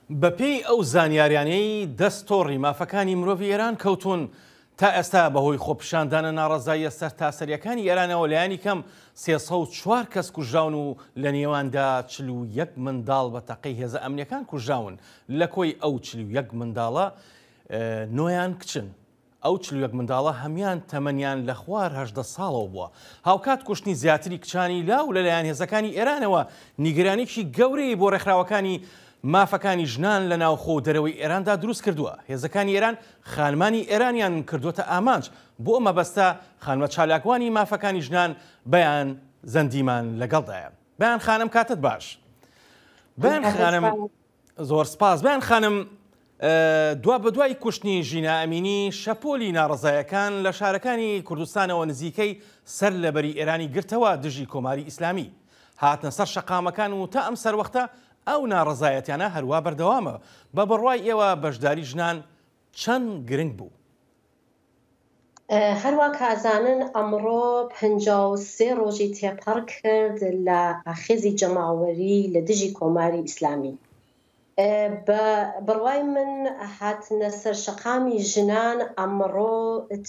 بەپێی ئەو زانیاریانەی دەست تۆڕی مافەکانی مرۆڤی ئێران کەوتوون، تا ئێستا بەهۆی خۆپیشاندانە ناڕەزاییە سەرتاسەرییەکانی ئێرانەوە لایەنی کەم 304 کەس کوژراون و لە نێواندا 41 منداڵ بە تەقەی هێزە ئەمنییەکان کوژراون، لە کۆی ئەو 41 منداڵە نۆیان کچن. ئەو 41 منداڵە هەموان تەمەنیان لە خوار 18 ساڵەوە بووە. هاوکات کوشتنی زیاتری کچانی لاو لەلایەن هێزەکانی ئێرانەوە نیگەرانیی گەورەی بۆ ڕێکخراوەکانی مافەکانی ژنان لە ناوخۆ و دەرەوەی ئێراندا دروست کردووە. هێزەکانی ئێران خانمانی ئێرانیان کردووەتە ئامانج. بۆ ئەم مەبەستە خانمە چالاکوانی مافەکانی ژنان بەیان زەندیمان لەگەڵدایە. بەیان خانم کاتت باش. بەیان خانم زۆر سپاس. بەیان خانم دوابەدوای کوشتنی ژینا ئەمینی، شەپۆلی ناڕەزایەکان لە شارەکانی کوردستانەوە نزیکەی سەر لەبەری ئێرانی گرتەوە دژی کۆماری ئیسلامی هاتنە سەر شەقامەکان و تا ئەم سەروەختە ئەو ناڕەزایەتیانە هەروا بەردەوامە. بە بڕوای ئێوە بەشداری ژنان چەند گرنگ بوو؟ هەروا کە ئەزانن ئەمڕۆ 53 ڕۆژی تێپەڕ کرد لە ئاخێزی جەماوەری لە دژی کۆماری ئیسلامی. بە بڕوای من هاتنە سەر شەقامی ژنان ئەمڕۆ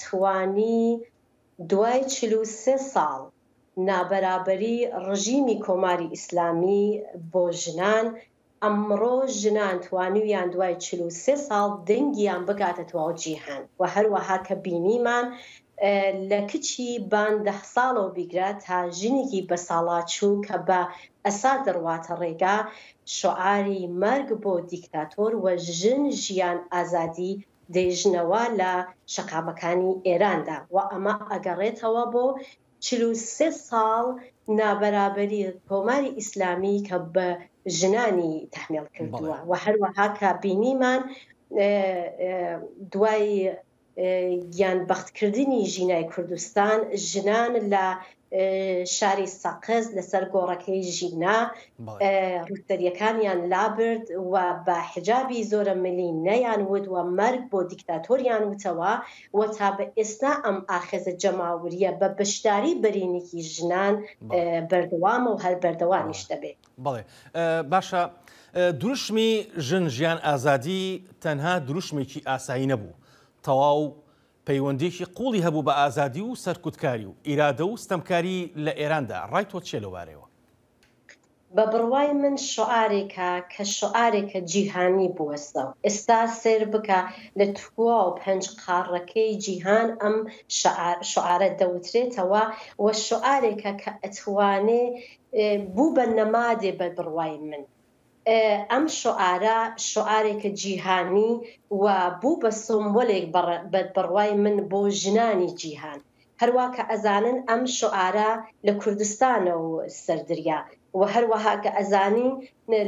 توانی دوای 43 ساڵ نابەرابەری ڕژیمی کۆماری ئیسلامی بۆ ژنان ئەمڕۆ ژنان توانیویان دوای 43 ساڵ دەنگیان بگاتە تەواو جیهان و هەروەها کە بینیمان لە کچی بان 10 ساڵەوە بیگرە تا ژنێکی بەساڵاچوو کە بە ئەسا دەڕواتە ڕێگا شعاری مەرگ بۆ دیکتاتۆر و ژن ژیان ئازادی دەیژنەوە لە شەقامەکانی ئێراندا و ئەمە ئەگەڕێتەوە بۆ 43 ساڵ نابەرابەری کۆماری ئیسلامی کە بە ژنانی تەحمیل کردووە و هەروەها کە بینیمان دوای گیان بەختکردنی ژینای کوردستان ژنان لە شاری سەقز لەسەر گۆڕەکەی ژینا ڕووسەریەکانیان لابرد و بە حجابی زۆرە ملی نەیان وت و مەرگ بۆ دیکتاتۆریان وتەوە و تا بە ئێستا ئەم ئاخێزە جەماوریە بە بەشداری بەرینێکی ژنان بەردەوامە و هەر بەردەوامیش دەبێت. بەڵێ باشە دروشمی ژن ژیان ئازادی تەنها دروشمێکی ئاسایی نەبوو، تەواو پەیوەندییەکی قووڵی هەبوو بە ئازادی و سەرکوتکاری و ئیرادە و ستەمکاری لە ئێراندا، ڕای تۆ چییە لەوبارەیەوە؟ بە بڕوای من شعارێکە کە شعارێکە جیهانی بووەسەوە. ئێستا سەیر بکە لە تواو پەنج قاڕەکەی جیهان ئەم شعارە دەوترێتەوە و شعارێکە کە ئەتوانێ بوو بە نەمادێ بە بڕوای من. ئەم شعارە شعارێکە جیهانی و بوو بە سۆمبۆلێک بە بڕوای من بۆ ژنانی جیهان. هەروا کە ئەزانن ئەم شعارە لە کوردستانەوە سەردریا و هەروەها کە ئەزانین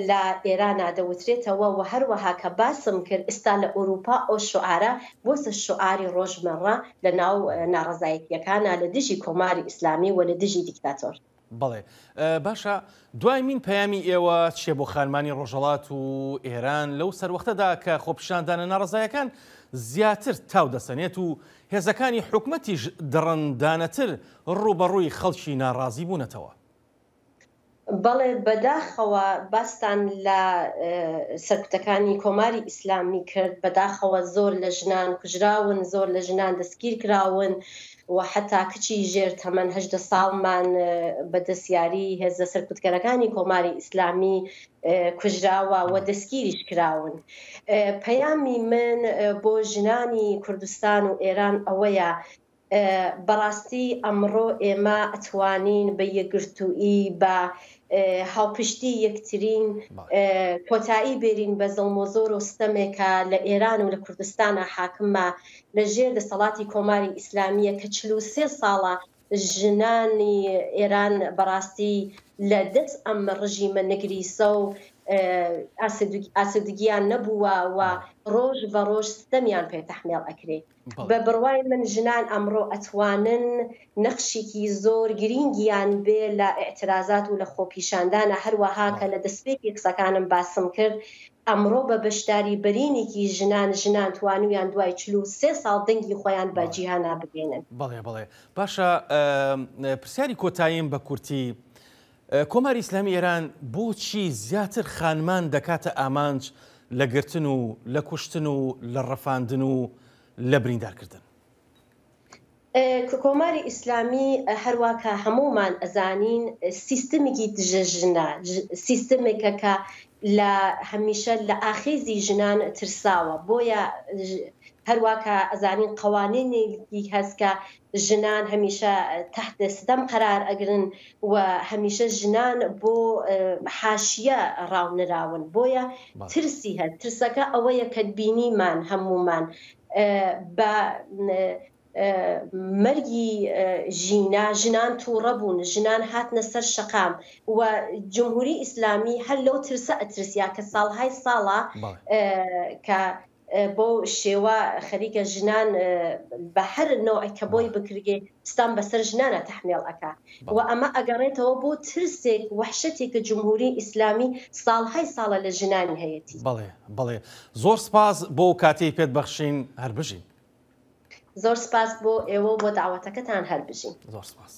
لە ئێرانا دەوترێتەوە و هەروەها کە باسم کرد ئستا لە ئوروپا ئەو شعارە بۆسە شعاری ڕۆژمەڕە لە ناو ناڕەزایەتیەکانا لە دژی کۆماری ئیسلامی و لە دژی دیکتاتۆر. بەڵێ باشە دوایمین پەیامی ئێوە چیە بۆ خانمانی ڕۆژهەڵات و ئێران لەو سەروەختەدا کە خۆپیشاندانە ناڕەزایەکان زیاتر تاو دەسەنێت و هێزەکانی حکومەتیش دڕندانەتر ڕووبەڕووی خەڵکی ناڕازی بوونەتەوە؟ بەڵێ بەداخەوە باستان لە سەرکوتەکانی کۆماری ئیسلامی کرد، بەداخەوە زۆر لە ژنان کوژراون، زۆر لە ژنان دەستگیر کراون و حەتا کچی ژێر تەمەن 18 ساڵمان بە دەست یاری هێزە سەرکوتکەرەکانی کۆماری ئیسلامی کوژراوە و دەستگیریش کراون. پەیامی من بۆ ژنانی کوردستان و ئێران ئەوەیە بەڕاستی ئەمڕۆ ئێمە ئەتوانین بە یەکگرتوویی بە هاوپشتی یەکترین کۆتایی بێرین بە زڵم و زۆر و ستەمێکە لە ئێران و لە کوردستانە حاکمە لە ژێر دەسەڵاتی کۆماری ئیسلامییە کە 43 ساڵە ژنانی ئێران بەڕاستی لە دەست ئەم ڕژیمە نگریسە و ئاسودگیان نەبووە و ڕۆژ بە ڕۆژ ستەمیان پێ تەحمێڵ ئەکرێ. بە بڕوای من ژنان ئەمڕۆ ئەتوانن نەخشێکی زۆر گرینگیان بێ لە ئیعترازات و لە خۆپیشاندانا، هەروەها کە لە دەسپێکی قسەکانم باسم کرد ئەمڕۆ بە بەشداری بەرینێکی ژنان، ژنان توانویان دوای 43 ساڵ دەنگی خۆیان بە جیهانا بگەینن. بەڵێ بەڵێ باشە پرسیاری کۆتاییم بە کورتی کۆماری ئیسلامی ئێران بۆچی زیاتر خانمان دەکاتە ئامانج؟ لە گرتن و لە کوشتن و لە ڕفاندن و لە بریندارکردن. کۆماری ئیسلامی هەروا کە هەموومان ئەزانین سیستمێکی دژە ژنە، سیستمێکە کە لە هەمیشە لە ئاخێزی ژنان ترساوە، بۆیە هەروا کە ئەزانین قەوانینێکی هەس کە ژنان هەمیشە تەحت ستەم قەرار ئەگرن و هەمیشە ژنان بۆ حاشیە ڕاونراون، بۆیە ترسی هەس، ترسەکە ئەوەیە کە بینیمان هەموومان بە مەرگی ژینا ژنان تووڕە بوون، ژنان هاتنە سەر شەقام و جمهوری ئیسلامی هەر لەو ترسە ئەترسیا کە ساڵهای ساڵە کە بەو شێوە خەریکە ژنان بە هەر نەوعێک کە بۆی بکرگێ ستەم بەسەر ژنانە تەحمێڵ ئەکا و ئەمە ئەگەڕێتەوە بۆ ترسێک وەحشەتێک کە جمهوری ئیسلامی ساڵهای ساڵە لە ژنانی هەیەتی. بەڵێ بەڵێ زۆر سپاس بۆ ئەو کاتەی پێت بەخشین هەر بژین. زۆر سپاس بۆ ئێوە و بۆ دەعوەتەکەتان هەر بژین. زۆر سپاس.